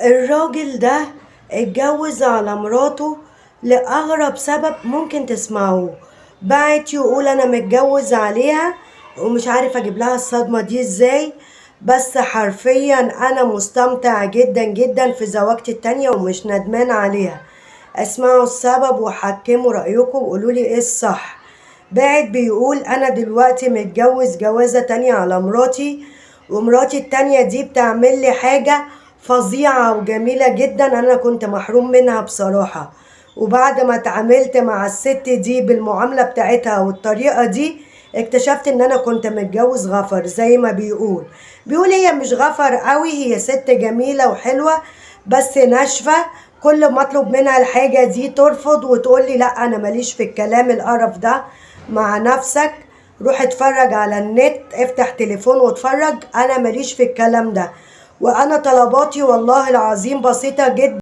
الراجل ده اتجوز على مراته لأغرب سبب ممكن تسمعوه. بعت يقول أنا متجوز عليها ومش عارف أجيب لها الصدمة دي إزاي، بس حرفيا أنا مستمتع جدا جدا في زواجتي التانية ومش ندمان عليها. اسمعوا السبب وحكموا رأيكم وقولوا لي إيه الصح. باعت بيقول أنا دلوقتي متجوز جوازة تانية على مراتي، ومراتي التانية دي بتعمل لي حاجة فظيعة وجميلة جدا أنا كنت محروم منها بصراحة. وبعد ما اتعاملت مع الست دي بالمعاملة بتاعتها والطريقة دي اكتشفت ان انا كنت متجوز غفر، زي ما بيقول. بيقول هي مش غفر قوي، هي ست جميلة وحلوة بس ناشفة، كل ما اطلب منها الحاجة دي ترفض وتقول لي لا انا ماليش في الكلام القرف ده، مع نفسك روح اتفرج على النت، افتح تليفون واتفرج، انا ماليش في الكلام ده. وانا طلباتي والله العظيم بسيطة جدا.